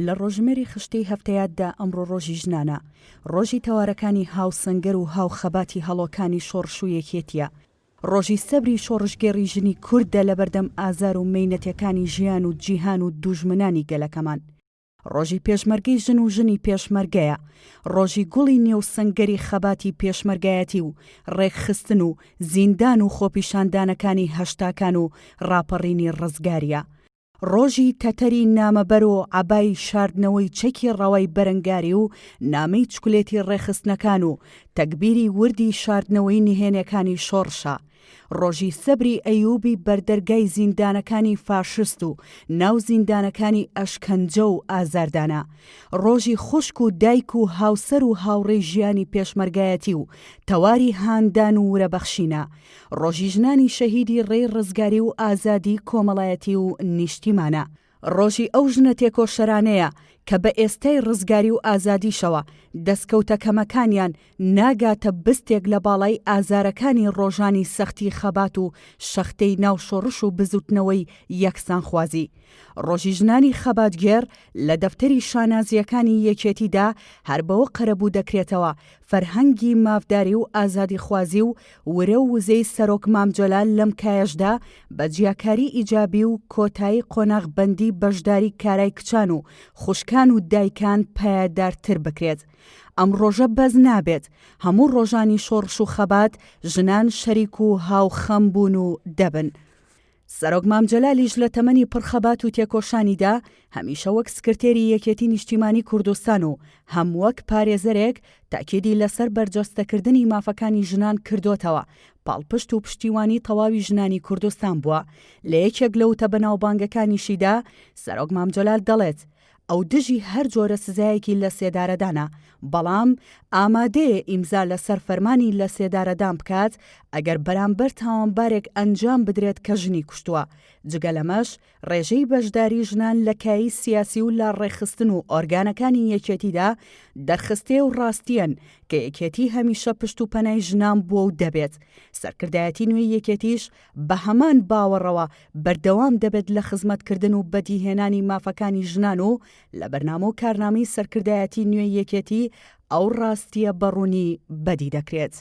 لە ڕۆژژمێری خشتەی هەفتەیاتدا ئەمڕۆ ڕۆژی ژنانە، ڕۆژی تەوارەکانی هاوسەنگەر و هاوخەباتی هەڵۆکانی شۆڕش و یەکێتییە، ڕۆژی سەبری شۆڕشگێڕی ژنی کوردە لەبەردەم ئازار و مەینەتێکانی ژیان و جیهان و دوژمنانی گەلەکەمان. ڕۆژی پێشمەرگەی ژن و ژنی پێشمەرگەیە، ڕۆژی گوڵی نێو سەنگەری خەباتی پێشمەرگایەتی و ڕێکخستن و زیندان و خۆپیشاندانەکانی هەشتاکان و ڕاپەڕینی ڕزگارییە. ڕۆژی تەتەری نامەبەر و عەبای شاردنەوەی چەکی ڕەوای بەرەنگاری و نامەی چکلێتی ڕێکخستنەکان و تەگبیری وردی شاردنەوەی نهێنێکانی شۆڕشە. ڕۆژی سەبری ئەیوبی بەردەرگای زیندانەکانی فاشست و ناو زیندانەکانی ئەشکەنجە و ئازاردانە. ڕۆژی خوشک و دایک و هاوسەر و هاوڕێی ژیانی پێشمەرگایەتی و تەواری هاندان و ورەبەخشینە. ڕۆژی ژنانی شەهیدی ڕێی ڕزگاری و ئازادی کۆمەڵایەتی و نیشتیمانە. ڕۆژی ئەو ژنە تێکۆشەرانەیە کە بە ئێستای ڕزگاری و ئازادیشەوە دەسکەوتە کەمەکانیان ناگاتە بستێک لە باڵای ئازارەکانی ڕۆژانی سەختی خەبات و شەختەی ناو شۆڕش و بزوتنەوەی یەکسانخوازی. ڕۆژی ژنانی خەباتگێڕ لە دەفتەری شانازییەکانی یەکێتیدا هەر بەوە قەرەبوو دەکرێتەوە فەرهەنگی مافداری و ئازادیخوازی و ورە و وزەی سەرۆک مام جەلال لەم کایەشدا بە جیاکاری ئیجابی و کۆتایی قۆناغبەندی بەشداری کارای کچان و خوشکان و دایکان پایەدارتر بکرێت. ئەم ڕۆژە بەس نابێت، هەموو ڕۆژانی شۆڕش و خەبات ژنان شەریک و هاوخەم بوون و دەبن. سەرۆک مام جەلالیش لە تەمەنی پڕ خەبات و تێکۆشانیدا هەمیشە وەک سکرتێری یەکێتی نیشتیمانی کوردستان و هەم وەک پارێزەرێک تەئکیدی لەسەر بەرجەستەکردنی مافەکانی ژنان کردۆتەوە پاڵپشت و پشتیوانی تەواوی ژنانی کوردستان بووە لە یەکێک لە وتە بەناوبانگەکانیشیدا سەرۆک مام جەلال دەڵێت ئەو دژی هەر جۆرە سزایەکی لەسێدارەدانە، بەڵام ئامادەیە ئیمزا لەسەر فەرمانی لەسێدارەدان بکات ئەگەر بەرامبەر تاوانبارێک ئەنجام بدرێت کە ژنی کوشتووە. جگە لەمەش ڕێژەی بەشداری ژنان لە کایەی سیاسی و لە ڕێکخستن و ئۆرگانەکانی یەکێتیدا دەرخستەی ئەو ڕاستییەن کە یەکێتی هەمیشە پشت و پەنای ژنان بووە و دەبێت. سەرکردایەتی نوێی یەکێتیش بە هەمان باوەڕەوە بەردەوام دەبێت لە خزمەتکردن و بەدیهێنانی مافەکانی ژنان و لە بەرنامە و کارنامەی سەرکردایەتی نوێی یەکێتی ئەو ڕاستییە بە ڕوونی بەدی دەکرێت.